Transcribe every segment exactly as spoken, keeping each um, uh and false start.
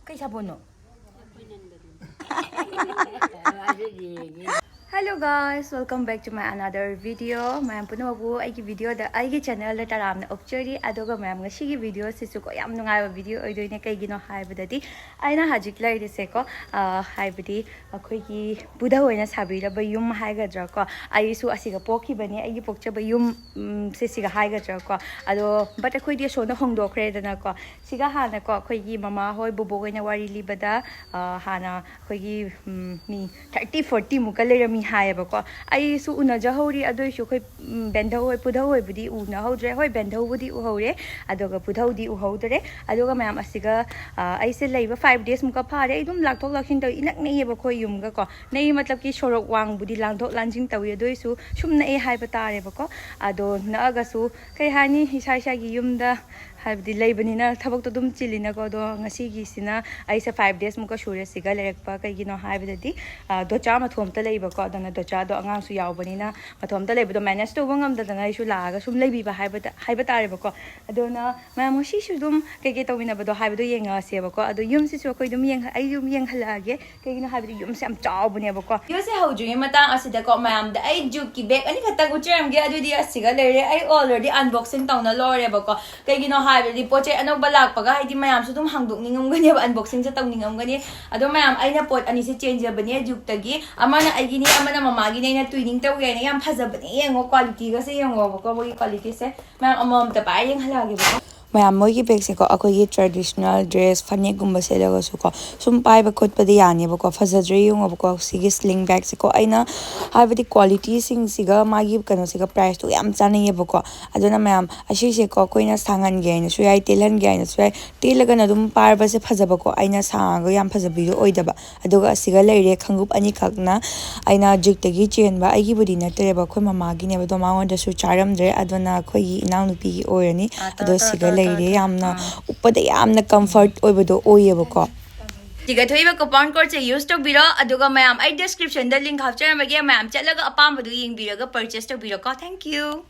ꯀꯩ ꯁꯥꯄꯣꯟꯅꯣ? Hello guys, welcome back to my another video. ꯃꯌꯥꯝ ꯄꯨꯝꯅꯃꯛꯄꯨ ꯑꯩꯒꯤ ꯚꯤꯗꯤꯑꯣꯗ, ꯑꯩꯒꯤ ꯆꯦꯅꯦꯜꯗ ꯇꯔꯥꯝꯅ ꯑꯣꯛꯆꯔꯤ꯫ ꯑꯗꯨꯒ ꯃꯌꯥꯝ, ꯉꯁꯤꯒꯤ ꯚꯤꯗꯤꯑꯣꯁꯤꯁꯨꯀꯣ ꯌꯥꯝ ꯅꯨꯡꯉꯥꯏꯕ ꯚꯤꯗꯤꯑꯣ ꯑꯣꯏꯗꯣꯏꯅꯦ꯫ ꯀꯩꯒꯤꯅꯣ ꯍꯥꯏꯕꯗꯗꯤ ꯑꯩꯅ ꯍꯧꯖꯤꯛ ꯂꯩꯔꯤꯁꯦꯀꯣ, ꯑ, ꯍꯥꯏꯕꯗꯤ ꯑꯩꯈꯣꯏꯒꯤ ꯄꯨꯗ ꯍꯣꯏꯅ ꯁꯥꯕꯤꯔꯕ ꯌꯨꯝ ꯍꯥꯏꯒꯗ꯭ꯔꯥꯀꯣ, ꯑꯩꯁꯨ ꯑꯁꯤꯒ ꯄꯣꯛꯈꯤꯕꯅꯦ, ꯑꯩꯒꯤ ꯄꯣꯛꯆꯕ ꯌꯨꯝ, ꯎꯝ, ꯁꯦ ꯁꯤꯒ ꯍꯥꯏꯒꯗ꯭ꯔꯥꯀꯣ꯫ ꯑꯗꯣ but ꯑꯩꯈꯣꯏꯗꯤ ꯑꯁꯣꯝꯗ ꯍꯣꯡꯗꯣꯛꯈ꯭ꯔꯦꯗꯅꯀꯣ꯫ ꯁꯤꯒ ꯍꯥꯟꯅꯀꯣ ꯑꯩꯈꯣꯏꯒꯤ ꯃꯃꯥ ꯍꯣꯏ, ꯕꯣꯕꯣꯛ ꯍꯣꯏꯅ ꯋꯥꯔꯤ ꯂꯤꯕꯗ, ꯑ, ꯍꯥꯟꯅ ꯑꯩꯈꯣꯏꯒꯤ, ꯎꯝ, ꯃꯤ ꯊꯥꯔꯇꯤ ꯐꯣꯔꯇꯤ ꯃꯨꯛꯀ ꯂꯩꯔꯝꯃꯤ ꯍꯥꯏꯌꯦꯕꯀꯣ꯫ ꯑꯩꯁꯨ ꯎꯅꯖꯍꯧꯔꯤ, ꯑꯗꯨ ꯑꯣꯏꯁꯨ ꯑꯩꯈꯣꯏ, ꯎꯝ, ꯕꯦꯟꯙꯧ ꯍꯣꯏ, ꯄꯨꯙꯧ ꯍꯣꯏꯕꯨꯗꯤ ꯎꯅꯍꯧꯗ꯭ꯔꯦ꯫ ꯍꯣꯏ, ꯕꯦꯟꯙꯧꯕꯨꯗꯤ ꯎꯍꯧꯔꯦ, ꯑꯗꯨꯒ ꯄꯨꯙꯧꯗꯤ ꯎꯍꯧꯗ꯭ꯔꯦ꯫ ꯑꯗꯨꯒ ꯃꯌꯥꯝ, ꯑꯁꯤꯒ, ꯑ, ꯑꯩꯁꯦ ꯂꯩꯕ ꯐꯥꯏꯚ ꯗꯦꯖ ꯃꯨꯛꯀ ꯐꯥꯔꯦ꯫ ꯑꯩ ꯑꯗꯨꯝ ꯂꯥꯛꯊꯣꯛ ꯂꯥꯛꯁꯤꯟ ꯇꯧꯏ, ꯏꯅꯛ ꯅꯛꯑꯦꯕ ꯑꯩꯈꯣꯏ ꯌꯨꯝꯒꯀꯣ꯫ ꯅꯛꯏ ꯃꯇꯂꯕꯀꯤ ꯁꯣꯔꯣꯛ ꯋꯥꯡꯕꯨꯗꯤ ꯂꯥꯟꯊꯣꯛ ꯂꯥꯟꯁꯤꯟ ꯇꯧꯏ, ꯑꯗꯨ ꯑꯣꯏꯁꯨ ꯁꯨꯝ ꯅꯛꯑꯦ ꯍꯥꯏꯕ ꯇꯥꯔꯦꯕꯀꯣ꯫ ꯑꯗꯣ ꯅꯛꯑꯒꯁꯨ ꯀꯩ ꯍꯥꯏꯅꯤ, ꯏꯁꯥ ꯏꯁꯥꯒꯤ ꯌꯨꯝꯗ ꯍꯥꯏꯕꯗꯤ ꯂꯩꯕꯅꯤꯅ ꯊꯕꯛꯇꯣ ꯑꯗꯨꯝ ꯆꯤꯜꯂꯤꯅꯀꯣ꯫ ꯑꯗꯣ ꯉꯁꯤꯒꯤꯁꯤꯅ ꯑꯩꯁꯦ ꯐꯥꯏꯚ ꯗꯦꯖ ꯃꯨꯛꯀ ꯁꯨꯔꯦ ꯁꯤꯒ ꯂꯩꯔꯛꯄ꯫ ꯀꯩꯒꯤꯅꯣ ꯍꯥꯏꯕꯗꯗꯤ, ꯑ, ꯗꯣꯆꯥ ꯃꯊꯣꯝꯇ ꯂꯩꯕꯀꯣ, ꯑꯗꯨꯅ ꯗꯣꯆꯥꯗꯣ ꯑꯉꯥꯡꯁꯨ ꯌꯥꯎꯕꯅꯤꯅ ꯃꯊꯣꯝꯇ ꯂꯩꯕꯗꯣ ꯃꯦꯅꯦꯖ ꯇꯧꯕ ꯉꯝꯗꯗꯅ ꯑꯩꯁꯨ ꯂꯥꯛꯑꯒ ꯁꯨꯝ ꯂꯩꯕꯤꯕ ꯍꯥꯏꯕ ꯇ-, ꯍꯥꯏꯕ ꯇꯥꯔꯦꯕꯀꯣ꯫ ꯑꯗꯨꯅ ꯃꯌꯥꯝ ꯉꯁꯤꯁꯨ ꯑꯗꯨꯝ ꯀꯩꯀꯩ ꯇꯧꯃꯤꯟꯅꯕꯗꯣ ꯍꯥꯏꯕꯗꯣ ꯌꯦꯡꯉꯛꯑꯁꯦꯕꯀꯣ꯫ ꯑꯗꯣ ꯌꯨꯝꯁꯤꯁꯨ ꯑꯩꯈꯣꯏ ꯑꯗꯨꯝ ꯌꯦꯡꯍ-, ꯑꯩ ꯑꯗꯨꯝ ꯌꯦꯡꯍꯜꯂꯛꯑꯒꯦ꯫ ꯀꯩꯒꯤꯅꯣ ꯍꯥꯏꯕꯗꯤ ꯌꯨꯝꯁꯦ ꯌꯥꯝ ꯆꯥꯎꯕꯅꯦꯕꯀꯣ꯫ ꯚꯤꯗꯤꯑꯣꯁꯦ ꯍꯧꯗ꯭ꯔꯤꯉꯩ ꯃꯇꯥꯡ ꯑꯁꯤꯗꯀꯣ, ꯃꯌꯥꯝꯗ ꯑꯩ ꯖꯨꯛꯀꯤ ꯕꯦꯒ ꯑꯅꯤꯈꯛꯇꯪ ꯎꯠꯆꯔꯝꯒꯦ꯫ ꯑꯗꯨꯗꯤ ꯑꯁꯤꯒ ꯂꯩꯔꯦ꯫ ꯑꯩ already unboxing ꯇꯧꯅ ꯂꯣꯏꯔꯦꯕꯀꯣ꯫ ꯀꯩꯒꯤꯅꯣ ꯍꯥꯏꯕꯗꯤ ꯄꯣꯠ ꯆꯩ ꯑꯅꯧꯕ ꯂꯥꯛꯄꯒ ꯍꯥꯏꯗꯤ ꯃꯌꯥꯝꯁꯨ ꯑꯗꯨꯝ ꯍꯥꯡꯗꯣꯛꯅꯤꯡꯉꯝꯒꯅꯦꯕ, unboxingꯁꯦ ꯇꯧꯅꯤꯡꯉꯝꯒꯅꯤ꯫ ꯑꯗꯣ ꯃꯌꯥꯝ, ꯑꯩꯅ ꯄꯣꯠ ꯑꯅꯤꯁꯦ ꯆꯦꯟꯖꯕꯅꯦ ꯖꯨꯛꯇꯒꯤ꯫ ꯑꯃꯅ ꯑꯩꯒꯤꯅꯤ, ꯑꯃꯅ ꯃꯃꯥꯒꯤꯅꯦ꯫ ꯑꯩꯅ ꯇ꯭ꯋꯤꯅꯤꯡ ꯇꯧꯒꯦ ꯍꯥꯏꯅ꯫ ꯌꯥꯝ ꯐꯖꯕꯅꯦ, ꯌꯦꯡꯉꯣ, qualityꯒꯁꯦ ꯌꯦꯡꯉꯣꯕꯀꯣ, ꯃꯣꯏꯒꯤ qualityꯁꯦ꯫ ꯃꯌꯥꯝ ꯑꯃꯃꯝꯇ ꯄꯥꯏꯔ ꯌꯦꯡꯍꯜꯂꯛꯑꯒꯦꯕꯀꯣ꯫ ꯃꯌꯥꯝ, ꯃꯣꯏꯒꯤ ꯕꯦꯒꯁꯦꯀꯣ ꯑꯩꯈꯣꯏꯒꯤ traditional dress, ꯐꯅꯦꯛꯀꯨꯝꯕ ꯁꯦꯠꯂꯒꯁꯨꯀꯣ ꯁꯨꯝ ꯄꯥꯏꯕ ꯈꯣꯠꯄꯗꯤ ꯌꯥꯅꯦꯕꯀꯣ꯫ ꯐꯖꯗ꯭ꯔꯦ ꯌꯦꯡꯉꯣꯕꯀꯣ ꯁꯤꯒꯤ sling bagꯁꯦꯀꯣ꯫ ꯑꯩꯅ ꯍꯥꯏꯕꯗꯤ qualityꯁꯤꯡꯁꯤꯒ ꯃꯥꯒꯤ ꯀꯩꯅꯣꯁꯤꯒ priceꯇꯨꯒ ꯌꯥꯝ ꯆꯥꯟꯅꯩꯌꯦꯕꯀꯣ꯫ ꯑꯗꯨꯅ ꯃꯌꯥꯝ, ꯑꯁꯤꯁꯦꯀꯣ ꯑꯩꯈꯣꯏꯅ ꯁꯥꯡꯍꯟꯒꯦ ꯍꯥꯏꯅꯁꯨ ꯌꯥꯏ, ꯇꯦꯜꯍꯟꯒꯦ ꯍꯥꯏꯅꯁꯨ ꯌꯥꯏ꯫ ꯇꯦꯜꯂꯒꯅ ꯑꯗꯨꯝ ꯄꯥꯏꯕꯁꯦ ꯐꯖꯕꯀꯣ, ꯑꯩꯅ ꯁꯥꯡꯉꯒ ꯌꯥꯝ ꯐꯖꯕꯤꯗꯣ ꯑꯣꯏꯗꯕ꯫ ꯑꯗꯨꯒ ꯑꯁꯤꯒ ꯂꯩꯔꯦ ꯈꯣꯡꯎꯞ ꯑꯅꯤꯈꯛꯅ꯫ ꯑꯩꯅ ꯖꯨꯛꯇꯒꯤ ꯆꯦꯟꯕ, ꯑꯩꯒꯤꯕꯨꯗꯤ ꯅꯠꯇ꯭ꯔꯦꯕ, ꯑꯩꯈꯣꯏ ꯃꯃꯥꯒꯤꯅꯦꯕ, ꯑꯗꯣ ꯃꯉꯣꯟꯗꯁꯨ ꯆꯥꯔꯝꯗ꯭ꯔꯦ, ꯑꯗꯨꯅ ꯑꯩꯈꯣꯏꯒꯤ ꯏꯅꯥꯎꯅꯨꯄꯤꯒꯤ ꯑꯣꯏꯔꯅꯤ꯫ ꯑꯗꯣ ꯁꯤꯒ ꯂꯩꯔꯦ꯫ ꯌꯥꯝꯅ ꯎꯞꯄꯗ ꯌꯥꯝꯅ comfort ꯑꯣꯏꯕꯗꯣ ꯑꯣꯏꯌꯦꯕꯀꯣ꯫ ꯁꯤꯒ ꯊꯣꯛꯏꯕ coupon codeꯁꯦ use ꯇꯧꯕꯤꯔꯣ, ꯑꯗꯨꯒ ꯃꯌꯥꯝ, ꯑꯩ descriptionꯗ link ꯍꯥꯞꯆꯔꯝꯃꯒꯦ, ꯃꯌꯥꯝ ꯆꯠꯂꯒ ꯑꯄꯥꯝꯕꯗꯨ ꯌꯦꯡꯕꯤꯔꯒ purchase ꯇꯧꯕꯤꯔꯣꯀꯣ꯫ Thank you꯫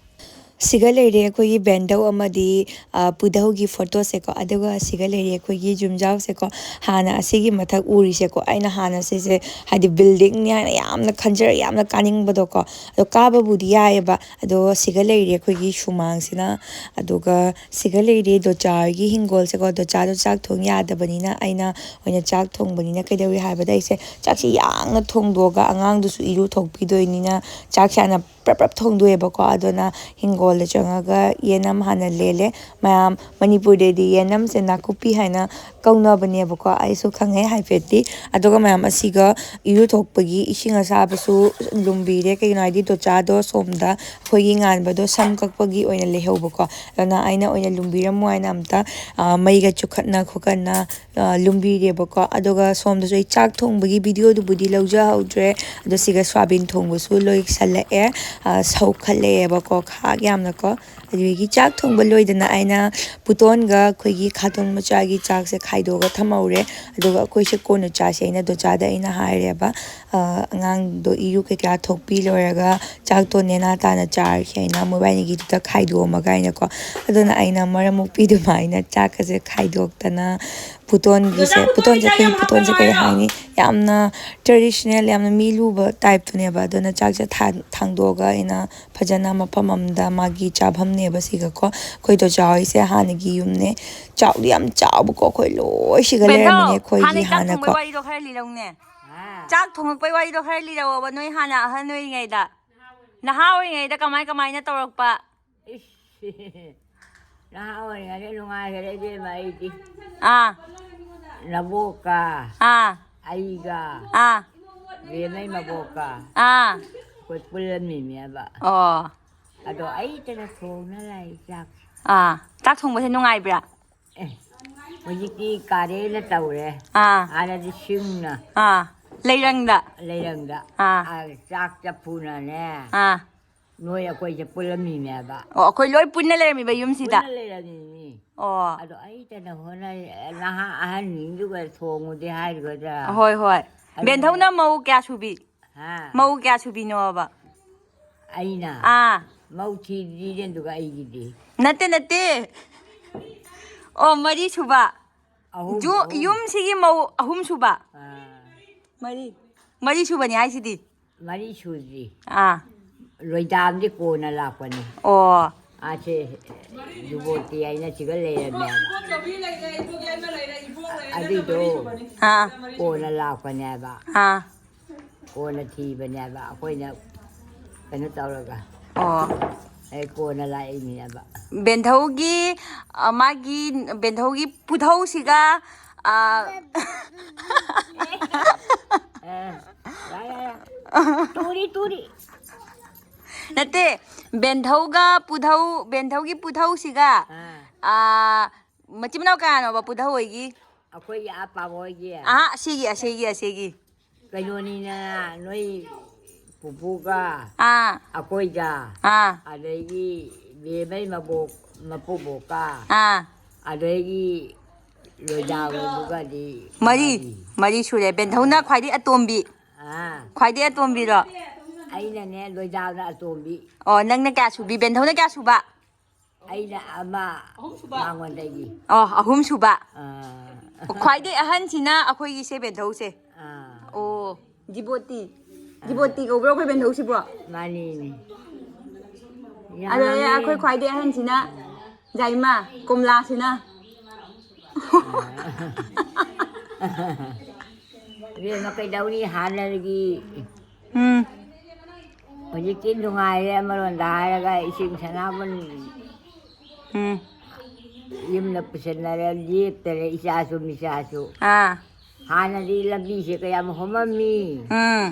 ꯁꯤꯒ ꯂꯩꯔꯦ ꯑꯩꯈꯣꯏꯒꯤ ꯕꯦꯟꯗꯧ ꯑꯃꯗꯤ, ꯑ, ꯄꯨꯗꯧꯒꯤ ꯐꯣꯇꯣꯁꯦꯀꯣ꯫ ꯑꯗꯨꯒ ꯁꯤꯒ ꯂꯩꯔꯦ ꯑꯩꯈꯣꯏꯒꯤ ꯌꯨꯝꯖꯥꯎꯁꯦꯀꯣ꯫ ꯍꯥꯟꯅ ꯑꯁꯤꯒꯤ ꯃꯊꯛ ꯎꯔꯤꯁꯦꯀꯣ, ꯑꯩꯅ ꯍꯥꯟꯅ ꯁꯤꯁꯦ, ꯍꯥꯏꯗꯤ, ꯕꯤꯜꯗꯤꯡꯅꯤ ꯍꯥꯏꯅ ꯌꯥꯝꯅ ꯈꯟꯖꯔ, ꯌꯥꯝꯅ ꯀꯥꯅꯤꯡꯕꯗꯣꯀꯣ꯫ ꯑꯗꯣ ꯀꯥꯕꯕꯨꯗꯤ ꯌꯥꯏꯑꯕ꯫ ꯑꯗꯣ ꯁꯤꯒ ꯂꯩꯔꯦ ꯑꯩꯈꯣꯏꯒꯤ ꯁꯨꯃꯥꯡꯁꯤꯅ꯫ ꯑꯗꯨꯒ ꯁꯤꯒ ꯂꯩꯔꯦ ꯗꯣꯆꯥꯒꯤ ꯍꯤꯡꯒꯣꯜꯁꯦꯀꯣ꯫ ꯗꯣꯆꯥꯗꯣ ꯆꯥꯛ ꯊꯣꯡ ꯌꯥꯗꯕꯅꯤꯅ ꯑꯩꯅ ꯑꯣꯏꯅ ꯆꯥꯛ ꯊꯣꯡꯕꯅꯤꯅ ꯀꯩꯗꯧꯏ ꯍꯥꯏꯕꯗ ꯑꯩꯁꯦ ꯆꯥꯛꯁꯤ ꯌꯥꯡꯅ ꯊꯣꯡꯗꯣꯛꯑꯒ ꯑꯉꯥꯡꯗꯨꯁꯨ ꯏꯔꯨ ꯊꯣꯛꯄꯤꯗꯣꯏꯅꯤꯅ ꯆꯥꯛꯁꯦ ꯍꯥꯟꯅ ꯄ꯭ꯔꯞ ꯄ꯭ꯔꯞ ꯊꯣꯡꯗꯣꯛꯑꯦꯕꯀꯣ꯫ ꯑꯗꯨꯅ ꯍꯤꯡꯒꯣꯜꯗ ꯆꯪꯉꯒ ꯌꯦꯅꯝ ꯍꯥꯟꯅ ꯂꯦꯜꯂꯦ꯫ ꯃꯌꯥꯝ ꯃꯅꯤꯄꯨꯔꯗꯗꯤ ꯌꯦꯅꯝꯁꯦ ꯅꯥꯀꯨꯞꯄꯤ ꯍꯥꯏꯅ ꯀꯧꯅꯕꯅꯦꯕꯀꯣ꯫ ꯑꯩꯁꯨ ꯈꯪꯉꯦ ꯍꯥꯏꯐꯦꯠꯇꯤ꯫ ꯑꯗꯨꯒ ꯃꯌꯥꯝ ꯑꯁꯤꯒ ꯏꯔꯨꯊꯣꯛꯄꯒꯤ ꯏꯁꯤꯡ ꯑꯁꯥꯕꯁꯨ ꯂꯨꯝꯕꯤꯔꯦ꯫ ꯀꯩꯒꯤꯅꯣ ꯍꯥꯏꯗꯤ ꯗꯣꯆꯥꯗꯣ ꯁꯣꯝꯗ ꯑꯩꯈꯣꯏꯒꯤ ꯉꯥꯟꯕꯗꯣ ꯁꯝ ꯀꯛꯄꯒꯤ ꯑꯣꯏꯅ ꯂꯩꯍꯧꯕꯀꯣ꯫ ꯑꯗꯨꯅ ꯑꯩꯅ ꯑꯣꯏꯅ ꯂꯨꯝꯕꯤꯔꯝꯃꯣ ꯍꯥꯏꯅ ꯑꯝꯇ, ꯑ, ꯃꯩꯒ ꯆꯨꯈꯠꯅ ꯈꯣꯠꯀꯠꯅ, ꯑ, ꯂꯨꯝꯕꯤꯔꯦꯕꯀꯣ꯫ ꯑꯗꯨꯒ ꯁꯣꯝꯗꯁꯨ ꯑꯩ ꯆꯥꯛ ꯊꯣꯡꯕꯒꯤ ꯚꯤꯗꯤꯑꯣꯗꯨꯕꯨꯗꯤ ꯂꯧꯖꯍꯧꯗ꯭ꯔꯦ꯫ ꯑꯗꯣ ꯁꯤꯒ ꯁꯣꯌꯥꯕꯤꯟ ꯊꯣꯡꯕꯁꯨ ꯂꯣꯏꯁꯜꯂꯛꯑꯦ꯫ ꯑ, ꯁꯧꯈꯠꯂꯛꯑꯦꯕꯀꯣ ꯈꯥꯛ ꯌꯥꯝꯅꯀꯣ꯫ ꯑꯗꯨꯗꯒꯤ ꯆꯥꯛ ꯊꯣꯡꯕ ꯂꯣꯏꯗꯅ ꯑꯩꯅ ꯄꯨꯇꯣꯟꯒ ꯑꯩꯈꯣꯏꯒꯤ ꯈꯥꯇꯣꯟ ꯃꯆꯥꯒꯤ ꯆꯥꯛꯁꯦ ꯈꯥꯏꯗꯣꯛꯑꯒ ꯊꯝꯍꯧꯔꯦ꯫ ꯑꯗꯨꯒ ꯑꯩꯈꯣꯏꯁꯦ ꯀꯣꯟꯅ ꯆꯥꯁꯦ ꯑꯩꯅ ꯗꯣꯆꯥꯗ ꯑꯩꯅ ꯍꯥꯏꯔꯦꯕ꯫ ꯑ, ꯑꯉꯥꯡꯗꯣ ꯏꯔꯨ ꯀꯩꯀꯥ ꯊꯣꯛꯄꯤ ꯂꯣꯏꯔꯒ ꯆꯥꯛꯇꯣ ꯅꯦꯅꯥ ꯇꯥꯅ ꯆꯥꯔꯁꯦ ꯍꯥꯏꯅ ꯃꯣꯏꯕꯥꯅꯤꯒꯤꯗꯨꯗ ꯈꯥꯏꯗꯣꯛꯑꯝꯃꯒ ꯑꯩꯅꯀꯣ꯫ ꯑꯗꯨꯅ ꯑꯩꯅ ꯃꯔꯝ ꯃꯣꯛꯄꯤꯗꯨꯃꯥꯏꯅ ꯆꯥꯛꯀꯁꯦ ꯈꯥꯏꯗꯣꯛꯇꯅ ꯄꯨꯇꯣꯟꯒꯤꯁꯦ, ꯄꯨꯇꯣꯟꯁꯦ ꯑꯩꯈꯣꯏ ꯄꯨꯇꯣꯟꯁꯦ ꯀꯩ ꯍꯥꯏꯅꯤ? ꯌꯥꯝꯅ ꯇ꯭ꯔꯦꯗꯤꯁꯅꯦꯜ, ꯌꯥꯝꯅ ꯃꯤ ꯂꯨꯕ ꯇꯥꯏꯞꯇꯨꯅꯦꯕ꯫ ꯑꯗꯨꯅ ꯆꯥꯛꯁꯦ ꯊꯥ-, ꯊꯥꯡꯗꯣꯛꯑꯒ ꯑꯩꯅ ꯐꯖꯅ ꯃꯐꯝ ꯑꯃꯗ ꯃꯥꯒꯤ ꯆꯥꯐꯝꯅꯦꯕ ꯁꯤꯒꯀꯣ꯫ ꯑꯩꯈꯣꯏ ꯗꯣꯆꯥ ꯍꯣꯏꯁꯦ ꯍꯥꯟꯅꯒꯤ ꯌꯨꯝꯅꯦ꯫ ꯆꯥꯎꯗꯤ ꯌꯥꯝ ꯆꯥꯎꯕꯀꯣ꯫ ꯑꯩꯈꯣꯏ ꯂꯣꯏ ꯁꯤꯒ ꯕꯦꯟꯊꯧ, ꯂꯩꯔꯝꯃꯤꯅꯦ ꯑꯩꯈꯣꯏꯒꯤ ꯍꯥꯟꯅꯩ ꯆꯥꯛ ꯍꯥꯟꯅꯀꯣ꯫ ꯊꯣꯡꯕꯩ ꯋꯥꯔꯤꯗꯣ ꯈꯔ ꯂꯤꯔꯧꯅꯦ꯫ ꯆꯥꯛ ꯊꯣꯡꯉꯛꯄꯩ ꯋꯥꯔꯤꯗꯣ ꯈꯔ ꯂꯤꯔꯛꯑꯣꯕ, ꯅꯣꯏ ꯍꯥꯟꯅ ꯑꯍꯟ ꯑꯣꯏꯔꯤꯉꯩꯗ, ꯅꯍꯥ ꯑꯣꯏꯔꯤꯉꯩꯗ ꯀꯃꯥꯏ ꯀꯃꯥꯏꯅ ꯇꯧꯔꯛꯄ? ꯏꯁ, ꯅꯍꯥ ꯑꯣꯏꯔꯤꯉꯩꯗ ꯅꯨꯡꯉꯥꯏꯈ꯭ꯔꯦ ꯏꯕꯦꯝꯃ ꯑꯩꯗꯤ꯫ ꯑꯥ꯫ ꯅꯕꯣꯛꯀ ꯑꯥ꯫ ꯑꯩꯒ ꯑꯥ꯫ ꯕꯦꯝꯃꯩ ꯃꯕꯣꯛꯀ ꯑꯥ꯫ ꯑꯩꯈꯣꯏ ꯄꯨꯜꯂꯝꯃꯤꯅꯦꯕ꯫ ꯑꯣ꯫ ꯑꯗꯣ ꯑꯩꯇꯅ ꯊꯣꯡꯅ ꯂꯥꯛꯏ ꯆꯥꯛꯁꯦ꯫ ꯑꯥ꯫ ꯆꯥꯛ ꯊꯣꯡꯕꯁꯦ ꯅꯨꯡꯉꯥꯏꯕ꯭ꯔꯥ? ꯑꯦ, ꯍꯧꯖꯤꯛꯇꯤ ꯀꯥꯔꯦꯅ ꯇꯧꯔꯦ꯫ ꯑꯥ꯫ ꯍꯥꯟꯅꯗꯤ ꯁꯤꯡꯅ꯫ ꯑꯥ꯫ ꯂꯩꯔꯪꯗ꯫ ꯂꯩꯔꯪꯗ꯫ ꯑꯥ꯫ ꯑꯥ, ꯆꯥꯛ ꯆꯐꯨꯅꯅꯦ꯫ ꯑꯥ꯫ ꯅꯣꯏ ꯑꯩꯈꯣꯏꯁꯦ ꯄꯨꯜꯂꯝꯃꯤꯅꯦꯕ꯫ ꯑꯣ, ꯑꯩꯈꯣꯏ ꯂꯣꯏ ꯄꯨꯟꯅ ꯂꯩꯔꯝꯃꯤꯕ ꯌꯨꯝꯁꯤꯗ? ꯄꯨꯟꯅ ꯂꯩꯔꯝꯃꯤꯅꯤ꯫ ꯑꯣ꯫ ꯑꯗꯣ ꯑꯩꯇꯅ ꯍꯣꯠꯅꯔꯤ, ꯅꯍꯥ ꯑꯍꯟꯁꯤꯡꯗꯨꯒ ꯊꯣꯡꯉꯨꯗꯤ ꯍꯥꯏꯔꯤꯒꯗ꯭ꯔꯥ? ꯍꯣꯏ, ꯍꯣꯏ꯫ ꯑꯗꯨꯅ ꯕꯦꯟꯊꯧꯅ ꯃꯧ ꯀꯌꯥ ꯁꯨꯕꯤ? ꯍꯥ? ꯃꯧ ꯀꯌꯥ ꯁꯨꯕꯤꯅꯣꯕ? ꯑꯩꯅ? ꯑꯥ꯫ ꯃꯧ ꯊꯤꯗ꯭ꯔꯤꯅꯦ ꯑꯗꯨꯒ ꯑꯩꯒꯤꯗꯤ꯫ ꯅꯠꯇꯦ, ꯅꯠꯇꯦ꯫ ꯑꯣ, ꯃꯔꯤ ꯁꯨꯕ꯫ ꯑꯍꯨꯝ, ꯌꯨ- ꯑꯍꯨꯝ꯫ ꯌꯨꯝꯁꯤꯒꯤ ꯃꯧ ꯑꯍꯨꯝ ꯁꯨꯕ꯫ ꯑꯥ, ꯃꯔꯤ꯫ ꯃꯔꯤ ꯁꯨꯕꯅꯤ ꯍꯥꯏꯁꯤꯗꯤ꯫ ꯃꯔꯤ ꯁꯨꯗ꯭ꯔꯤ꯫ ꯑꯥ꯫ ꯂꯣꯏꯗꯥꯝꯗꯤ ꯀꯣꯟꯅ ꯂꯥꯛꯄꯅꯤ꯫ ꯑꯣ꯫ ꯑꯥꯁꯦ ꯖꯨꯕꯣꯠꯇꯤ ꯍꯥꯏꯅ ꯁꯤꯒ ꯂꯩꯔꯝꯃꯦꯕ꯫ ꯑꯗꯨꯏꯗꯣ ꯑꯥ꯫ ꯀꯣꯟꯅ ꯂꯥꯛꯄꯅꯦꯕ꯫ ꯑꯥ꯫ ꯀꯣꯟꯅ ꯊꯤꯕꯅꯦꯕ ꯑꯩꯈꯣꯏꯅ ꯀꯩꯅꯣ ꯇꯧꯔꯒ꯫ ꯑꯣ꯫ ꯑꯩ ꯀꯣꯟꯅ ꯂꯥꯛꯏꯅꯦꯕ꯫ ꯕꯦꯟꯙꯧꯒꯤ, ꯑ, ꯃꯥꯒꯤ ꯕꯦꯟꯙꯧꯒꯤ ꯄꯨꯙꯧꯁꯤꯒ, ꯑ, ꯑꯦ, ꯌꯥꯔꯦ, ꯌꯥꯔꯦ꯫ ꯇꯨꯔꯤ, ꯇꯨꯔꯤ꯫ ꯅꯠꯇꯦ, ꯕꯦꯟꯙꯧꯒ ꯄꯨꯙꯧ, ꯕꯦꯟꯙꯧꯒꯤ ꯄꯨꯙꯧꯁꯤꯒ, ꯑꯥ꯫ ꯑ, ꯃꯆꯤꯟ ꯃꯅꯥꯎ ꯀꯌꯥꯅꯣꯕ ꯄꯨꯙꯧ ꯍꯣꯏꯒꯤ? ꯑꯩꯈꯣꯏꯒꯤ ꯑꯥ ꯄꯥꯕ ꯍꯣꯏꯒꯤ꯫ ꯑꯍꯥ, ꯑꯁꯤꯒꯤ, ꯑꯁꯤꯒꯤ, ꯑꯁꯤꯒꯤ꯫ ꯀꯩꯅꯣꯅꯤꯅ ꯅꯣꯏ ꯄꯨꯄꯨꯒ ꯑꯥ, ꯑꯩꯈꯣꯏꯒ ꯑꯥ, ꯑꯗꯒꯤ ꯕꯦꯝꯃꯩ ꯃꯕꯣꯛ ꯃꯄꯨꯕꯣꯛꯀ ꯑꯥ꯫ ꯑꯗꯒꯤ ꯂꯣꯏꯗꯥ ꯂꯣꯏꯕꯒꯗꯤ ꯃꯔꯤ, ꯃꯔꯤ ꯁꯨꯔꯦ꯫ ꯕꯦꯟꯙꯧꯅ ꯈ꯭ꯋꯥꯏꯗꯒꯤ ꯑꯇꯣꯝꯕꯤ꯫ ꯑꯥ, ꯈ꯭ꯋꯥꯏꯗꯒꯤ ꯑꯇꯣꯝꯕꯤꯔꯣ? ꯑꯩꯅꯅꯦ ꯂꯣꯏꯗꯥꯅ ꯑꯇꯣꯝꯕꯤ꯫ ꯑꯣ, ꯅꯪꯅ ꯀꯌꯥ ꯁꯨꯕꯤ? ꯕꯦꯟꯙꯧꯅ ꯀꯌꯥ ꯁꯨꯕ? ꯑꯩꯅ ꯑꯃ ꯃꯉꯣꯟꯗꯒꯤ꯫ ꯑꯣ, ꯑꯍꯨꯝ ꯁꯨꯕ꯫ ꯑꯥ, ꯑꯣ, ꯈ꯭ꯋꯥꯏꯗꯒꯤ ꯑꯍꯟꯁꯤꯅ ꯑꯩꯈꯣꯏꯒꯤꯁꯦ ꯕꯦꯟꯙꯧꯁꯦ꯫ ꯑꯥ, ꯑꯣ, ꯖꯤꯕꯣꯇꯤ꯫ ꯖꯤꯕꯣꯇꯤ ꯀꯧꯕ꯭ꯔꯣ ꯑꯩꯈꯣꯏ ꯕꯦꯟꯙꯧꯁꯤꯕꯣ? ꯃꯥꯅꯤꯅꯦ꯫ ꯑꯗꯨꯅꯦ ꯑꯩꯈꯣꯏ ꯈ꯭ꯋꯥꯏꯗꯒꯤ ꯑꯍꯟꯁꯤꯅ ꯖꯥꯏꯃꯥ, ꯀꯣꯝꯂꯥꯁꯤꯅ꯫ ꯏꯕꯦꯝꯃ ꯀꯩꯗꯧꯅꯤ ꯍꯥꯟꯅꯒꯤ ꯎꯝ, ꯍꯧꯖꯤꯛꯇꯤ ꯅꯨꯡꯉꯥꯏꯔꯦ ꯑꯃꯔꯣꯝꯗ ꯍꯥꯏꯔꯒ ꯏꯁꯤꯡ ꯁꯅꯥꯕꯨꯟ ꯎꯝ, ꯌꯨꯝꯗ ꯄꯨꯁꯟꯅꯔꯦ ꯂꯦꯞꯇꯔꯦ ꯏꯆꯥꯁꯨ ꯃꯤꯆꯥꯁꯨ꯫ ꯑꯥ, ꯍꯥꯟꯅꯗꯤ ꯂꯝꯕꯤꯁꯦ ꯀꯌꯥꯝ ꯍꯣꯝꯃꯝꯃꯤ꯫ ꯎꯝ,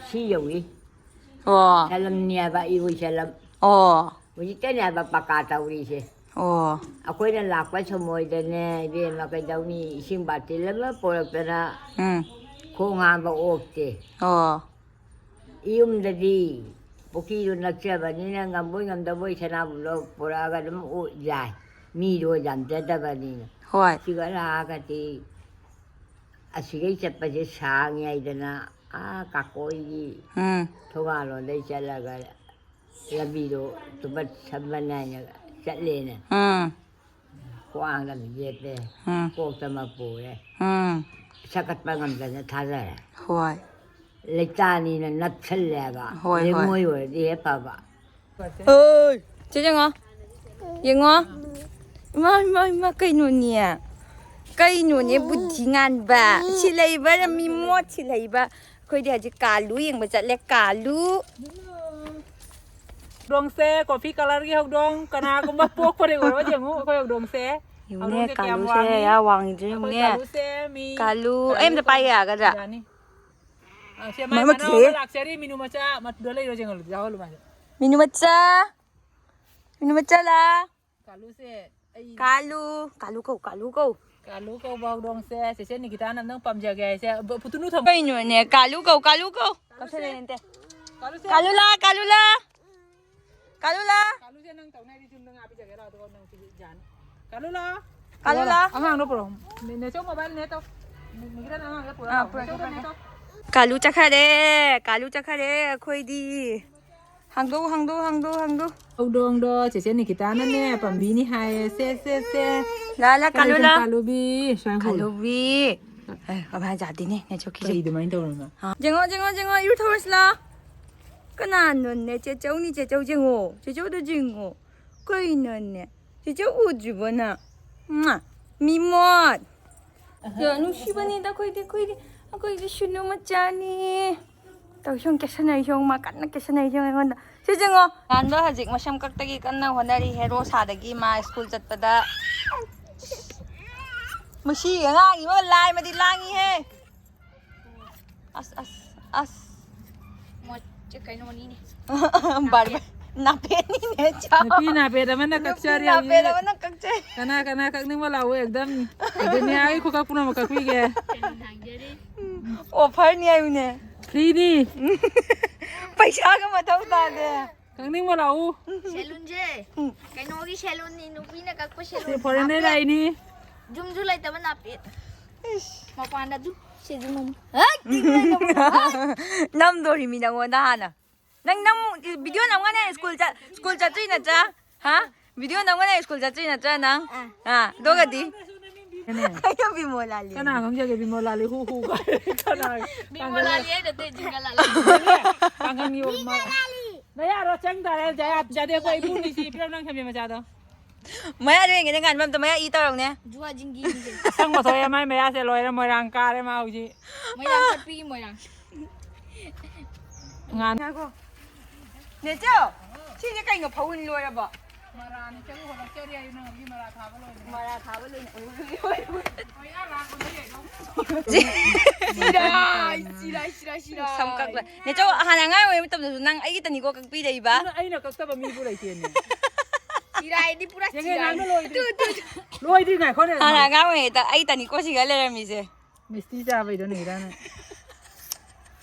ꯁꯤ ꯌꯧꯏ꯫ ꯑꯣ, ꯆꯂꯝꯅꯦꯕ ꯏꯔꯣꯏ ꯆꯂꯝ꯫ ꯑꯣ, ꯍꯧꯖꯤꯛꯇꯅꯦꯕ ꯄꯀꯥ ꯇꯧꯔꯤꯁꯦ꯫ ꯑꯣ, ꯑꯩꯈꯣꯏꯅ ꯂꯥꯛꯄ ꯁꯃꯣꯏꯗꯅꯦ ꯏꯕꯦꯝꯃ ꯀꯩꯗꯧꯅꯤ ꯏꯁꯤꯡ ꯕꯥꯇꯤꯜ ꯑꯃ ꯄꯣꯔꯛꯇꯅ ꯎꯝ, ꯈꯣꯡ ꯍꯥꯝꯕ ꯑꯣꯛꯇꯦ꯫ ꯑꯣ, ꯌꯨꯝꯗꯗꯤ ꯄꯨꯈ꯭ꯔꯤꯗꯣ ꯅꯛꯆꯕꯅꯤꯅ ꯉꯝꯕꯣꯏ ꯉꯝꯗꯕꯣꯏ ꯁꯅꯥꯕꯨꯟꯗꯣ ꯄꯨꯔꯛꯑꯒ ꯑꯗꯨꯝ ꯑꯣ-, ꯌꯥꯏ꯫ ꯃꯤꯗꯣ ꯌꯥꯝꯖꯗꯕꯅꯤꯅ꯫ ꯍꯣꯏ꯫ ꯁꯤꯒ ꯂꯥꯛꯑꯒꯗꯤ ꯑꯁꯤꯒꯩ ꯆꯠꯄꯁꯦ ꯁꯥꯡꯉꯤ ꯍꯥꯏꯗꯅ ꯑꯥ ꯀꯥꯀꯣꯏꯒꯤ ꯎꯝ, ꯊꯧꯕꯥꯜꯂꯣꯝꯗꯩ ꯆꯠꯂꯒ ꯂꯝꯕꯤꯗꯣ ꯇꯨꯕꯠ ꯁꯝꯕ ꯅꯥꯏꯅ ꯆꯠꯂꯦꯅꯦ꯫ ꯎꯝ꯫ ꯈ꯭ꯋꯥꯡꯗ ꯑꯃ ꯌꯦꯠꯂꯦ꯫ ꯎꯝ꯫ ꯀꯣꯛꯇ ꯑꯃ ꯄꯨꯔꯦ꯫ ꯎꯝ꯫ ꯁꯀꯠꯄ ꯉꯝꯗꯅ ꯊꯥꯖꯔꯦ꯫ ꯍꯣꯏ꯫ ꯂꯩꯇꯥꯅꯤꯅ ꯅꯞꯁꯜꯂꯦꯕ꯫ ꯍꯣꯏ, ꯍꯣꯏ꯫ ꯂꯩꯉꯣꯏ ꯑꯣꯏꯔꯗꯤ ꯍꯦꯛ ꯐꯕ꯫ ꯍꯣꯏ꯫ ꯆꯦ ꯌꯦꯡꯉꯣ꯫ ꯌꯦꯡꯉꯣ꯫ ꯏꯃꯥ, ꯏꯃꯥ, ꯏꯃꯥ, ꯀꯩꯅꯣꯅꯦ? ꯀꯩꯅꯣꯅꯦ, ꯕꯨꯙꯤ ꯉꯥꯟꯕ? ꯁꯤ ꯂꯩꯕ ꯔꯃꯤ ꯃꯣꯠ ꯁꯤ ꯂꯩꯕ꯫ ꯑꯩꯈꯣꯏꯗꯤ ꯍꯧꯖꯤꯛ ꯀꯥꯂꯨ ꯌꯦꯡꯕ ꯆꯠꯂꯦ, ꯀꯥꯂꯨ꯫ ꯍꯧꯗꯣꯡꯁꯦ coffee colourꯒꯤ ꯍꯧꯗꯣꯡ, ꯀꯅꯥꯒꯨꯝꯕ ꯄꯣꯛꯄꯗ ꯎꯔꯕ ꯌꯦꯡꯉꯨ, ꯑꯩꯈꯣꯏ ꯍꯧꯗꯣꯡꯁꯦ꯫ ꯌꯦꯡꯉꯨꯅꯦ, ꯍꯧꯗꯣꯡꯁꯦ ꯀꯌꯥꯝ ꯀꯥꯂꯨꯁꯦ ꯋꯥꯡꯉꯤ? ꯌꯥꯝ ꯋꯥꯡꯉꯤꯗ꯭ꯔꯣ ꯑꯩꯈꯣꯏ ꯌꯦꯡꯉꯨꯅꯦ꯫ ꯀꯥꯂꯨꯁꯦ ꯃꯤ ꯀꯥꯂꯨ, ꯑꯩ ꯑꯝꯇ ꯄꯥꯏ ꯌꯥꯒꯗ꯭ꯔꯥ? ꯌꯥꯅꯤ꯫ ꯑ, ꯁꯦ, ꯃꯥꯏ ꯃꯃꯥ ꯃꯅꯥꯎ ꯀꯤꯖꯩꯌꯦ꯫ ꯑꯃ ꯂꯥꯛꯆꯔꯤ, ꯃꯤꯅꯨ ꯃꯆꯥ, ꯃꯗꯨꯗ ꯂꯩꯔꯣ, ꯌꯦꯡꯍꯜꯂꯨ, ꯌꯥꯎꯍꯜꯂꯨ ꯃꯥꯁꯦ꯫ ꯃꯤꯅꯨ ꯃꯆꯥ, ꯃꯤꯅꯨ ꯃꯆꯥ ꯂꯥ꯫ ꯀꯥꯂꯨꯁꯦ, ꯑꯩ ꯀꯥꯂꯨ, ꯀꯥꯂꯨ ꯀꯧ, ꯀꯥꯂꯨ ꯀꯧ꯫ ꯀꯥꯂꯨ ꯀꯧꯕ ꯍꯧꯗꯣꯡꯁꯦ, ꯆꯦꯆꯦ ꯅꯤꯀꯤꯇꯥꯅ ꯑꯝꯇꯪ ꯄꯥꯝꯖꯒꯦ ꯍꯥꯏꯁꯦ꯫ ꯕ-, ꯄꯨꯇꯨꯅꯨ ꯊꯝ-, ꯀꯩꯅꯣꯅꯦ, ꯀꯥꯂꯨ ꯀꯧ, ꯀꯥꯂꯨ ꯀꯧ꯫ ꯀꯥꯂꯨꯁꯦ꯫ ꯀꯥꯎꯁꯜꯂꯦ ꯅꯠꯇꯦ꯫ ꯀꯥꯂꯨꯁꯦ꯫ ꯀꯥꯂꯨ ꯂꯥ, ꯀꯥꯂꯨ ꯂꯥ꯫ ꯀꯥꯂꯨ ꯂꯥ꯫ ꯀꯥꯂꯨꯁꯦ ꯅꯪ ꯇꯧꯅꯤ ꯍꯥꯏꯗꯤ ꯌꯨꯝꯗ ꯉꯥ ꯄꯤꯖꯒꯦ ꯂꯥꯎ, ꯑꯗꯨꯒ ꯅꯪ ꯁꯤꯗꯤ ꯌꯥꯅꯤ꯫ ꯀꯥꯂꯨ ꯂꯥꯎ꯫ ꯀꯥꯂꯨ ꯂꯥꯎ꯫ ꯑꯉꯥꯡꯗꯣ ꯄꯨꯔꯛꯑꯣ꯫ ꯅꯦ-, ꯅꯦꯆꯧ mobile ꯅꯦ ꯇꯧ꯫ ꯅꯦ-, ꯅꯦꯆꯧ ꯑꯉꯥꯡꯗꯣ ꯄꯨꯔꯛꯑꯣ꯫ ꯑꯥ, ꯂꯥꯎ꯫ ꯄꯨꯔꯛꯀꯦ, ꯅꯦꯆꯧꯗꯣ ꯅꯦ ꯄꯨꯔꯛꯀꯦ꯫ ꯇꯧ꯫ ꯀꯥꯂꯨ ꯆꯠꯈꯔꯦ, ꯀꯥꯂꯨ ꯆꯠꯈꯔꯦ ꯑꯩꯈꯣꯏꯗꯤ꯫ ꯍꯥꯡꯗꯣꯛꯎ, ꯍꯥꯡꯗꯣꯛꯎ, ꯍꯥꯡꯗꯣꯛꯎ, ꯍꯥꯡꯗꯣꯛꯎ꯫ ꯍꯧꯗꯣꯡꯗꯣ ꯆꯦꯆꯦ ꯅꯤꯀꯤꯇꯥꯅꯅꯦ ꯄꯥꯝꯕꯤꯅꯤ ꯍꯥꯏꯌꯦ꯫ ꯁꯦ, ꯁꯦ, ꯁꯦ꯫ ꯂꯥ, ꯂꯥ, ꯀꯥꯂꯨ ꯂꯥ꯫ ꯀꯥꯂꯨꯕꯤ, ꯁ꯭ꯋꯥꯏ ꯍꯧꯔꯣ꯫ ꯀꯥꯂꯨꯕꯤ꯫ ꯑꯦ, ꯑꯃ ꯌꯥꯗꯦꯅꯦ, ꯅꯦꯆꯧ ꯀꯤꯖꯩ꯫ ꯀꯩ ꯑꯗꯨꯃꯥꯏꯅ ꯇꯧꯔꯝꯃꯤꯅꯣ? ꯑꯥ꯫ ꯌꯦꯡꯉꯣ, ꯌꯦꯡꯉꯣ, ꯌꯦꯡꯉꯣ, ꯏꯔꯨ ꯊꯧꯔꯁꯤ ꯂꯥ꯫ ꯀꯅꯥꯅꯣꯅꯦ? ꯆꯦꯆꯧꯅꯤ, ꯆꯦꯆꯧ ꯌꯦꯡꯉꯣ꯫ ꯆꯦꯆꯧꯗꯣ ꯌꯦꯡꯉꯣ꯫ ꯀꯩꯅꯣꯅꯦ? ꯆꯦꯆꯧ ꯎꯗ꯭ꯔꯤꯕꯣ ꯅꯪ? ꯃꯥ, ꯃꯤꯃꯣꯠ꯫ ꯌꯥ, ꯅꯨꯡꯁꯤꯕꯅꯤꯗ ꯑꯩꯈꯣꯏꯗꯤ, ꯑꯩꯈꯣꯏꯗꯤ, ꯑꯩꯈꯣꯏꯗꯤ ꯁꯨꯅꯨ ꯃꯆꯥꯅꯤ꯫ ꯇꯧ, ꯁꯨꯝ ꯀꯦꯁꯟꯅꯔꯤ, ꯁꯨꯝ ꯃꯥ ꯀꯟꯅ ꯀꯦꯁꯟꯅꯔꯤ, ꯁꯨꯝ ꯑꯩꯉꯣꯟꯗ꯫ ꯁꯤ ꯌꯦꯡꯉꯣ, ꯉꯥꯟꯕ ꯍꯧꯖꯤꯛ ꯃꯁꯝ ꯀꯛꯇꯒꯤ ꯀꯟꯅ ꯍꯣꯠꯅꯔꯤ, ꯍꯦꯔꯣ ꯁꯥꯗꯒꯤ ꯃꯥ ꯁ꯭ꯀꯨꯜ ꯆꯠꯄꯗ꯫ ꯃꯁꯤ ꯑꯉꯥꯡꯁꯤꯃ ꯂꯥꯏꯃꯗꯤ ꯂꯥꯡꯉꯤꯍꯦ꯫ ꯑꯁ, ꯑꯁ, ꯑꯁ꯫ ꯃꯣꯠ-, ꯀꯩꯅꯣꯅꯤꯅꯦ꯫ ꯕꯥꯔꯕꯔ-, ꯅꯥꯄꯦꯠꯅꯤꯅꯦ, ꯆꯥꯎ꯫ ꯅꯨꯄꯤ ꯅꯥꯄꯦꯠ ꯑꯃꯅ ꯅꯨꯄꯤ ꯀꯛꯆꯔꯤ ꯅꯥꯄꯦꯠ ꯍꯧꯖꯤꯛ꯫ ꯑꯃꯅ ꯀꯛꯆꯩ꯫ ꯀꯅꯥ, ꯀꯅꯥ ꯀꯛꯅꯤꯡꯕ ꯂꯥꯛꯑꯣ, ꯑꯦꯛꯗꯝ ꯑꯦꯗꯣꯅꯤꯌꯥꯒꯤ ꯈꯨꯀꯛ ꯄꯨꯝꯅꯃꯛ ꯀꯛꯄꯤꯒꯦ꯫ ꯑꯣꯐꯔꯅꯤ ꯍꯥꯏꯌꯨꯅꯦ꯫ ꯐ꯭ꯔꯤꯅꯤ꯫ ꯄꯩꯁꯥꯒ ꯃꯊꯧ ꯇꯥꯗꯦ꯫ ꯀꯛꯅꯤꯡꯕ ꯂꯥꯛꯎ꯫ ꯁꯦꯂꯨꯟꯁꯦ ꯎꯝ꯫ ꯀꯩꯅꯣꯒꯤ ꯁꯦꯂꯨꯟꯅꯤ, ꯅꯨꯄꯤꯅ ꯀꯛꯄ ꯁꯦꯂꯨꯟ꯫ ꯁꯤ ꯐꯣꯔꯦꯟꯗꯩ ꯅꯥꯄꯦꯠ꯫ ꯂꯥꯛꯏꯅꯤ꯫ ꯌꯨꯝꯁꯨ ꯂꯩꯇꯕ ꯅꯥꯄꯦꯠ꯫ ꯏꯁ꯫ ꯃꯄꯥꯟꯗ ꯑꯗꯨ ꯁꯤꯁꯨ ꯃꯝ-, ꯍꯩꯠ! ꯅꯝꯗꯣꯔꯤꯃꯤ ꯅꯉꯣꯟꯗ ꯍꯥꯟꯅ꯫ ꯅꯪ ꯅꯝ ꯚꯤꯗꯤꯑꯣ ꯅꯝꯒꯅꯦ ꯁ꯭ꯀꯨꯜ ꯆꯠ ꯁ꯭ꯀꯨꯜ ꯆꯠꯇꯣꯏ ꯅꯠꯇ꯭ꯔꯥ? ꯍꯥ? ꯚꯤꯗꯤꯑꯣ ꯅꯝꯒꯅꯦ ꯁ꯭ꯀꯨꯜ ꯆꯠꯇꯣꯏ ꯅꯠꯇ꯭ꯔꯥ ꯅꯪ? ꯑꯥ꯫ ꯑꯥ, ꯑꯗꯨꯒꯗꯤ? ꯀꯅꯥ? ꯑꯩ ꯕꯤꯃꯣꯂꯥꯂꯤ꯫ ꯀꯅꯥ ꯈꯪꯖꯒꯦ ꯕꯤꯃꯣꯂꯥꯂꯤ ꯍꯨ ꯍꯨ ꯀꯥꯏ? ꯀꯅꯥ? ꯕꯤꯃꯣꯂꯥꯂꯤ ꯍꯥꯏ ꯅꯠꯇꯦ, ꯖꯤꯡꯒꯂꯥꯂꯤ꯫ ꯀꯥꯡꯈꯟꯒꯤ ꯑꯣꯏ ꯃꯥ-, ꯅꯌꯥꯔꯣ ꯆꯪ ꯇꯥꯔꯦ, ꯖꯌꯥ, ꯖꯗꯦꯀꯣ ꯏꯕꯨꯡꯅꯤ ꯁꯤ ꯄꯤꯔꯝ ꯅꯪ ꯊꯝꯕꯤ ꯃꯆꯥꯗꯣ꯫ ꯃꯌꯥꯗ ꯌꯦꯡꯒꯦꯅꯦ ꯉꯥꯟꯕ ꯑꯝꯇ, ꯃꯌꯥ ꯏ ꯇꯧꯔꯛꯅꯦ꯫ ꯖꯨꯋꯥ ꯖꯤꯡꯒꯤ ꯃꯤꯁꯦ꯫ ꯑꯁꯪꯕ ꯊꯣꯛꯑꯦ, ꯃꯥꯏ ꯃꯌꯥꯁꯦ ꯂꯣꯏꯔꯦ, ꯃꯣꯏꯔꯥꯡ ꯀꯥꯔꯦ ꯃꯥ ꯍꯧꯖꯤꯛ꯫ ꯃꯣꯏꯔꯥꯡ ꯆꯠꯄꯤꯒꯤ ꯃꯣꯏꯔꯥꯡ꯫ ꯉꯥꯟ-, ꯉꯥꯏꯈꯣ꯫ ꯅꯦꯆꯧ, ꯁꯤꯁꯦ ꯀꯩꯅꯣ ꯐꯧꯍꯨꯟ ꯂꯣꯏꯔꯕꯣ? ꯃꯔꯥꯅꯤ ꯆꯔꯨ ꯍꯣꯜꯂꯛꯆꯔꯤ ꯑꯩ ꯅꯪ ꯍꯧꯖꯤꯛ ꯃꯔꯥ ꯊꯥꯕ ꯂꯣꯏꯔꯦ꯫ ꯃꯔꯥ ꯊꯥꯕ ꯂꯣꯏꯔꯦ꯫ ꯑꯣꯏ, ꯑꯣꯏ, ꯑꯣꯏ, ꯑꯣꯏ꯫ ꯑꯣꯏ, ꯑꯥ ꯂꯥꯡꯕꯗ ꯌꯦꯡꯉꯣ꯫ ꯆꯤꯔꯥꯏ, ꯆꯤꯔꯥꯏ, ꯆꯤꯔꯥꯏ, ꯆꯤꯔꯥꯏ꯫ ꯁꯝ ꯀꯛꯄ꯫ ꯅꯦꯆꯧ, ꯍꯥꯟꯅ ꯑꯉꯥꯡ ꯑꯣꯏꯔꯤ ꯃꯇꯝꯗꯁꯨ ꯅꯪ ꯑꯩꯒꯤꯇꯅꯤꯀꯣ ꯀꯛꯄꯤꯔꯛꯏꯕ꯫ ꯑꯗꯨꯅ ꯑꯩꯅ ꯀꯛꯇꯕ ꯃꯤꯕꯨ ꯂꯩꯇꯦꯅꯦ꯫ ꯆꯤꯔꯥꯏꯗꯤ ꯄꯨꯔꯥ ꯌꯦꯡꯉꯦ, ꯆꯤꯔꯥꯏ꯫ ꯉꯥꯡꯕ ꯂꯣꯏꯗ꯭ꯔꯤ꯫ Two, two, two. ꯂꯣꯏꯗ꯭ꯔꯤ, ꯉꯥꯏꯈꯣꯅꯦ꯫ ꯍꯥꯟꯅ ꯑꯉꯥꯡ ꯑꯣꯏꯔꯤꯉꯩꯗ ꯑꯩꯇꯅꯤꯀꯣ ꯁꯤꯒ ꯂꯩꯔꯝꯃꯤꯁꯦ꯫ ꯃꯤꯁꯇꯤ ꯆꯥꯕꯩꯗꯣ ꯅꯤꯔꯥꯅ꯫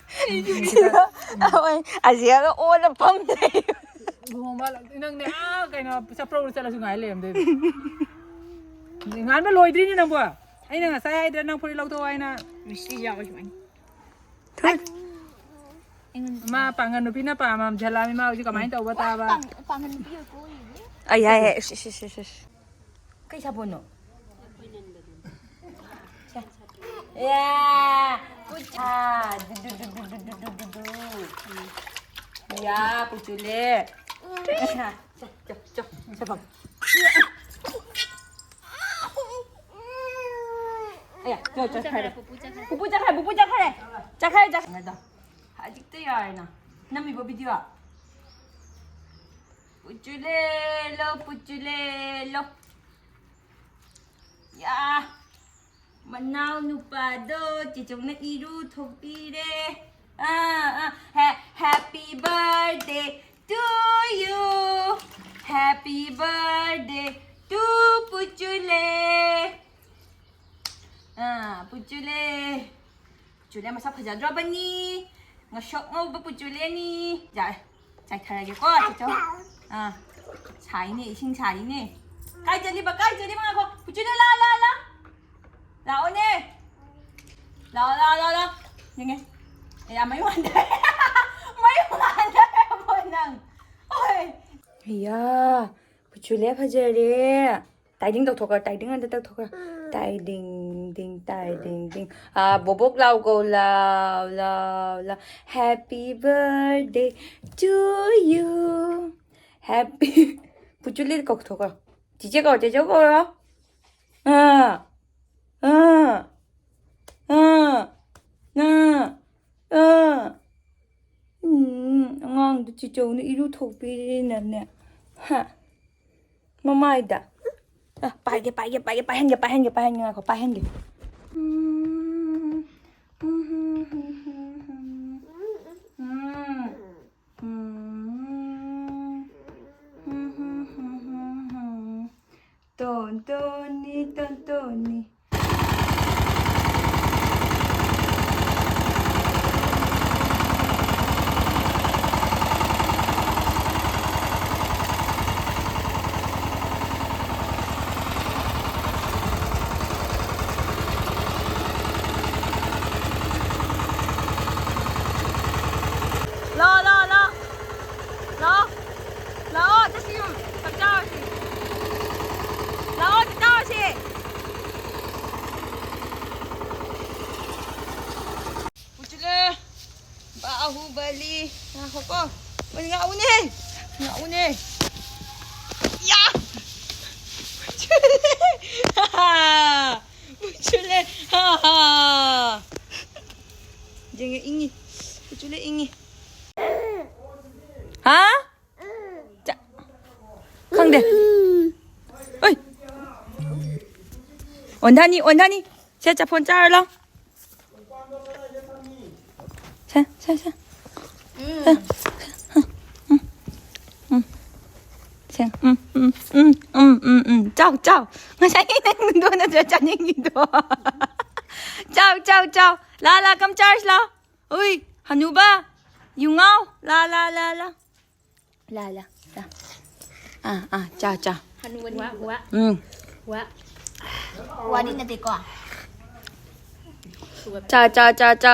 ꯍꯣꯏ, ꯑꯁꯤꯒ ꯑꯣꯜꯂ ꯐꯝ ꯂꯩ꯫ ꯂꯨꯍꯣꯡꯕ ꯍꯜꯂꯛꯇꯣꯏ ꯅꯪꯅꯦ, ꯑꯥ, ꯀꯩꯅꯣ, ꯆꯞꯄ꯭ꯔꯧꯗ ꯆꯠꯂꯁꯨ ꯉꯥꯏ ꯂꯩꯔꯝꯗꯣꯏꯕ꯫ ꯉꯥꯟꯕ ꯂꯣꯏꯗ꯭ꯔꯤꯅꯦ ꯅꯪꯕꯣ꯫ ꯑꯩꯅ ꯉꯁꯥꯏ ꯍꯥꯏꯗ꯭ꯔꯥ ꯅꯪ ꯐꯨꯔꯤꯠ ꯂꯧꯊꯣꯛꯑꯣ ꯍꯥꯏꯅ꯫ ꯃꯤꯁꯇꯤ ꯌꯥꯎꯋꯦ ꯁꯨꯃꯥꯏꯅ꯫ ꯊꯣꯏ꯫ ꯑꯩꯉꯣꯟꯗ ꯃꯥ ꯄꯥꯡꯒꯟ ꯅꯨꯄꯤꯅ ꯄꯥꯝꯃꯝ ꯖꯂꯥꯃꯤ ꯃꯥ ꯍꯧꯖꯤꯛ ꯀꯃꯥꯏꯅ ꯇꯧꯕ ꯇꯥꯕ? ꯄꯥꯡ-, ꯄꯥꯡꯒꯟ ꯅꯨꯄꯤ ꯑꯣꯏ ꯀꯣꯏꯔꯤꯅꯦ꯫ ꯑ, ꯌꯥꯏ, ꯌꯥꯏ꯫ ꯏꯁ, ꯏꯁ, ꯏꯁ, ꯏꯁ, ꯏꯁ꯫ ꯀꯩ ꯁꯥꯄꯣꯟꯅꯣ? ꯁꯦ꯫ ꯑꯦ, ꯄꯨꯠ-, ꯑꯥ, ꯗꯨ, ꯗꯨ, ꯗꯨ꯫ ꯌꯥ, ꯄꯨꯆꯨꯂꯦ꯫ ꯆꯣ, ꯆꯣ, ꯆꯣ, ꯁꯥꯄꯣꯟ꯫ ꯑꯌꯥ, ꯆꯣ, ꯆꯣ, ꯆꯠꯈ꯭ꯔꯦ, ꯈꯥꯏꯔꯦ꯫ ꯄꯨꯄꯨ ꯆꯠꯈ꯭ꯔꯦ꯫ ꯄꯨꯄꯨ ꯆꯠꯈ꯭ꯔꯦ, ꯄꯨꯄꯨ ꯆꯠꯈ꯭ꯔꯦ꯫ ꯆꯠꯈ꯭ꯔꯦ, ꯆꯠꯈ꯭ꯔꯦ꯫ ꯍꯧꯖꯤꯛꯇ ꯌꯥꯔꯦꯅ꯫ ꯅꯝꯃꯤꯕꯣ ꯚꯤꯗꯤꯑꯣ? ꯄꯨꯆꯨꯂꯦꯂꯣ, ꯄꯨꯆꯨꯂꯦꯂꯣ꯫ ꯌꯥ, ꯃꯅꯥꯎ ꯅꯨꯄꯥꯗꯣ ꯆꯦꯆꯧꯅ ꯏꯔꯨ ꯊꯣꯛꯄꯤꯔꯦ꯫ ꯑꯥ, ꯑꯥ, ꯍꯦ-, Happy birthday to you, happy birthday to ꯄꯨꯆꯨꯂꯦ꯫ ꯑꯥ, ꯄꯨꯆꯨꯂꯦ꯫ ꯄꯨꯆꯨꯂꯦ ꯃꯁꯛ ꯐꯖꯗ꯭ꯔꯕꯅꯤ꯫ ꯉꯁꯣꯛ ꯉꯧꯕ ꯄꯨꯆꯨꯂꯦꯅꯤ꯫ ꯌꯥꯔꯦ, ꯆꯥꯏꯊꯔꯒꯦꯀꯣ, ꯆꯦꯆꯧ꯫ ꯑꯥ, ꯁꯥꯏꯅꯦ, ꯏꯁꯤꯡ ꯁꯥꯏꯅꯦ꯫ ꯀꯥꯏ ꯆꯠꯂꯤꯕ, ꯀꯥꯏ ꯆꯠꯂꯤꯕ? ꯉꯥꯏꯈꯣ, ꯄꯨꯆꯨꯂꯦ, ꯂꯥ, ꯂꯥ, ꯂꯥ꯫ ꯂꯥꯛꯑꯣꯅꯦ꯫ ꯂꯥꯛꯑꯣ, ꯂꯥꯛꯑꯣ, ꯂꯥꯛꯑꯣ, ꯂꯥꯛꯑꯣ꯫ ꯌꯦꯡꯉꯦ꯫ ꯑꯦ, ꯌꯥꯝ ꯃꯌꯨ ꯍꯟꯊꯔꯦ꯫ ꯃꯌꯨ ꯍꯟꯊꯔꯦ꯫ ꯏꯌꯥ, ꯀꯨꯆꯨꯂꯦ ꯐꯖꯔꯦ꯫ ꯇꯥꯏꯗꯤꯡ ꯇꯧꯊꯣꯛꯈ꯭ꯔꯣ, ꯇꯥꯏꯗꯤꯡ ꯑꯝꯇ ꯇꯧꯊꯣꯛꯈ꯭ꯔꯣ꯫ ꯇꯥꯏꯗꯤꯡ ꯗꯤꯡ, ꯇꯥꯏꯗꯤꯡ ꯗꯤꯡ꯫ ꯑꯥ, ꯕꯣꯕꯣꯛ ꯂꯥꯎ ꯀꯧ, ꯂꯥꯎ, ꯂꯥꯎ, ꯂꯥꯎ꯫ Happy birthday to you. Happy. ꯀꯨꯆꯨꯂꯦ ꯀꯧꯊꯣꯛꯈ꯭ꯔꯣ꯫ ꯆꯤꯆꯦ ꯀꯧꯔꯣ, ꯆꯤꯆꯦ ꯀꯧꯔꯣ꯫ ꯑꯥ, ꯑꯥ, ꯑꯥ, ꯑꯥ, ꯑꯥ꯫ ꯎꯝ, ꯑꯉꯥꯡꯗꯣ ꯆꯤꯆꯧꯅ ꯏꯔꯨ ꯊꯣꯛꯄꯤꯔꯦꯅꯅꯦ꯫ ꯍꯥ? ꯃꯃꯥꯏꯗ꯫ ꯑ, ꯄꯥꯏꯒꯦ, ꯄꯥꯏꯒꯦ, ꯄꯥꯏꯒꯦ, ꯄꯥꯏꯍꯟꯒꯦ, ꯄꯥꯏꯍꯟꯒꯦ, ꯄꯥꯏꯍꯟꯒꯦ, ꯉꯥꯏꯈꯣ, ꯄꯥꯏꯍꯟꯒꯦ꯫ ꯎꯝ, ꯎꯝ, ꯎꯝ, ꯎꯝ, ꯎꯝ, ꯎꯝ꯫ ꯎꯝ, ꯎꯝ, ꯎꯝ, ꯎꯝ, ꯎꯝ, ꯎꯝ꯫ ꯇꯣꯟꯇꯣꯟꯅꯤ, ꯇꯣꯟꯇꯣꯟꯅꯤ꯫ ꯂꯥꯛꯑꯣ, ꯂꯥꯛꯑꯣ, ꯂꯥꯛꯑꯣ꯫ ꯂꯥꯛꯑꯣ꯫ ꯂꯥꯛꯑꯣ, ꯆꯠꯁꯤ ꯌꯨꯝ꯫ ꯆꯥꯛ ꯆꯥꯔꯨꯁꯤ꯫ ꯂꯥꯛꯑꯣ, ꯆꯥꯛ ꯆꯥꯔꯨꯁꯤ꯫ ꯄꯨꯁꯤꯜꯂꯦ꯫ ꯕꯥꯍꯨꯕꯂꯤ꯫ ꯉꯥꯏꯈꯣꯀꯣ꯫ ꯃꯣꯏ ꯉꯥꯛꯎꯅꯦ꯫ ꯉꯥꯛꯎꯅꯦ꯫ ꯌꯥ! ꯄꯨꯁꯤꯜꯂꯦ꯫ ꯄꯨꯁꯤꯜꯂꯦ꯫ ꯍꯥ, ꯍꯥ꯫ ꯌꯦꯡꯉꯦ, ꯏꯪꯉꯤ꯫ ꯄꯨꯁꯤꯜꯂꯦ, ꯏꯪꯉꯤ꯫ ꯍꯥ? ꯆꯥ-, ꯈꯪꯗꯦ꯫ ꯑꯣꯏ꯫ ꯑꯣꯟꯊꯅꯤ, ꯑꯣꯟꯊꯅꯤ꯫ ꯁꯦ, ꯆꯐꯣꯟ ꯆꯥꯔꯣ ꯂꯥꯎ꯫ ꯁꯦ, ꯁꯦ, ꯁꯦ꯫ ꯁꯦ, ꯁꯦ, ꯎꯝ, ꯎꯝ, ꯎꯝ꯫ ꯁꯦ, ꯎꯝ, ꯎꯝ, ꯎꯝ, ꯎꯝ, ꯎꯝ, ꯎꯝ꯫ ꯆꯥꯎ, ꯆꯥꯎ꯫ ꯉꯁꯥꯏ ꯅꯪꯗꯣ ꯅꯠꯇ꯭ꯔ ꯆꯥꯅꯤꯡꯉꯤꯗꯣ? ꯆꯥꯎ, ꯆꯥꯎ, ꯆꯥꯎ꯫ ꯂꯥ, ꯂꯥ, come ꯆꯥꯔꯁꯤ ꯂꯥꯎ꯫ ꯎꯏ, ꯍꯅꯨꯕ, ꯌꯨꯉꯥꯎ, ꯂꯥ, ꯂꯥ, ꯂꯥ, ꯂꯥ꯫ ꯂꯥ, ꯂꯥ, ꯂꯥ꯫ ꯑꯥ, ꯑꯥ, ꯆꯥ, ꯆꯥ꯫ ꯍꯅꯨꯕꯅꯤ, ꯋꯥ, ꯋꯥ꯫ ꯎꯝ꯫ ꯋꯥ꯫ ꯋꯥꯗꯤ ꯅꯠꯇꯦꯀꯣ꯫ ꯆꯥ, ꯆꯥ, ꯆꯥ, ꯆꯥ꯫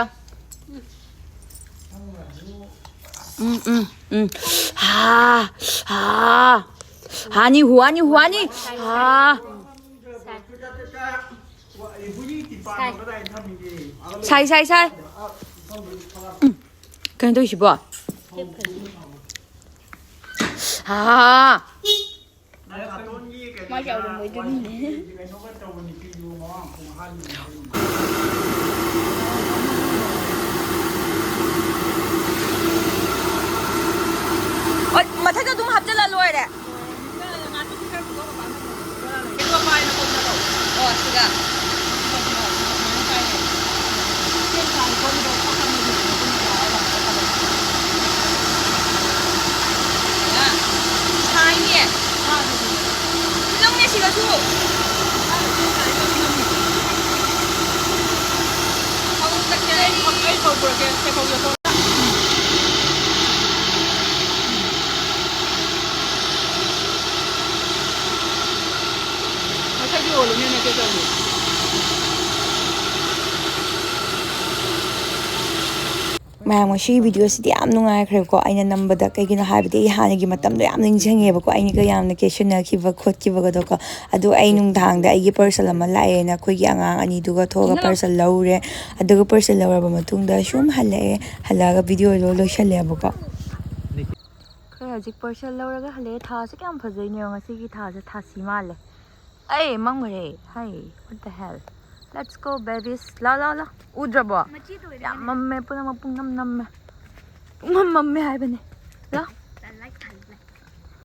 ꯎꯝ, ꯎꯝ, ꯎꯝ. ꯍꯥ, ꯍꯥ. ꯍꯥꯅꯤ, ꯍꯨꯋꯥꯅꯤ, ꯍꯨꯋꯥꯅꯤ. ꯍꯥ. ꯁꯥꯏ, ꯁꯥꯏ, ꯁꯥꯏ. ꯎꯝ. ꯀꯩꯅꯣ ꯇꯧꯔꯤꯁꯤꯕꯣ? ꯍꯥ. ꯃꯥꯁꯦ ꯑꯔꯨꯝꯕꯩꯗꯨꯅꯤꯅꯦ꯫ ꯍꯣꯏ, ꯃꯊꯛꯇ ꯑꯗꯨꯝ ꯍꯥꯞꯆꯤꯜꯂ ꯂꯣꯏꯔꯦ꯫ ꯑꯣ, ꯁꯤꯒ꯫ ꯁꯥꯏꯅꯦ꯫ ꯅꯪꯅꯦ ꯁꯤꯒꯁꯨ꯫ ꯉꯁꯥꯏꯒꯤ ꯑꯣꯏꯔꯝꯅꯤꯅꯦ ꯀꯩꯗꯧꯔꯤ? ꯃꯌꯥꯝ, ꯉꯁꯤꯒꯤ ꯚꯤꯗꯤꯑꯣꯁꯤꯗꯤ ꯌꯥꯝ ꯅꯨꯡꯉꯥꯏꯈ꯭ꯔꯦꯀꯣ ꯑꯩꯅ ꯅꯝꯕꯗ꯫ ꯀꯩꯒꯤꯅꯣ ꯍꯥꯏꯕꯗꯤ ꯑꯩ ꯍꯥꯟꯅꯒꯤ ꯃꯇꯝꯗꯣ ꯌꯥꯝ ꯅꯤꯡꯁꯤꯡꯉꯦꯕꯀꯣ, ꯑꯩꯅꯒ ꯌꯥꯝꯅ ꯀꯦꯁꯟꯅꯈꯤꯕ ꯈꯣꯠꯈꯤꯕꯒꯗꯣꯀꯣ꯫ ꯑꯗꯣ ꯑꯩ ꯅꯨꯡꯗꯥꯡꯗ ꯑꯩꯒꯤ ꯄꯥꯔꯁꯦꯜ ꯑꯃ ꯂꯥꯛꯑꯦꯅ ꯑꯩꯈꯣꯏꯒꯤ ꯑꯉꯥꯡ ꯑꯅꯤꯗꯨꯒ ꯊꯣꯛꯑꯒ ꯄꯥꯔꯁꯦꯜ ꯂꯧꯔꯦ꯫ ꯑꯗꯨꯒ ꯄꯥꯔꯁꯦꯜ ꯂꯧꯔꯕ ꯃꯇꯨꯡꯗ ꯁꯨꯝ ꯍꯜꯂꯛꯑꯦ꯫ ꯍꯜꯂꯛꯑꯒ ꯚꯤꯗꯤꯑꯣꯗꯣ ꯂꯣꯏꯁꯜꯂꯦꯕꯀꯣ꯫ ꯑꯩꯈꯣꯏ ꯍꯧꯖꯤꯛ ꯄꯥꯔꯁꯦꯜ ꯂꯧꯔꯒ ꯍꯜꯂꯛꯑꯦ꯫ ꯊꯥꯁꯦ ꯀꯌꯥꯝ ꯐꯖꯩꯅꯦ ꯌꯦꯡꯉꯣ꯫ ꯉꯁꯤꯒꯤ ꯊꯥꯁꯦ ꯊꯥꯁꯤ ꯃꯥꯜꯂꯦ꯫ ꯑꯩ ꯃꯝꯈ꯭ꯔꯦ꯫ ꯍꯩ, what the hell? Let's go, babies. ꯂꯥ, ꯂꯥ, ꯂꯥ. ꯎꯗ꯭ꯔꯕꯣ? ꯌꯥꯝ ꯃꯝꯃꯦ, ꯄꯨꯝꯅꯃꯛ ꯄꯨꯡꯅꯝ ꯅꯝꯃꯦ꯫ ꯄꯨꯡꯃꯝ ꯃꯝꯃꯦ ꯍꯥꯏꯕꯅꯦ꯫ ꯂꯥ.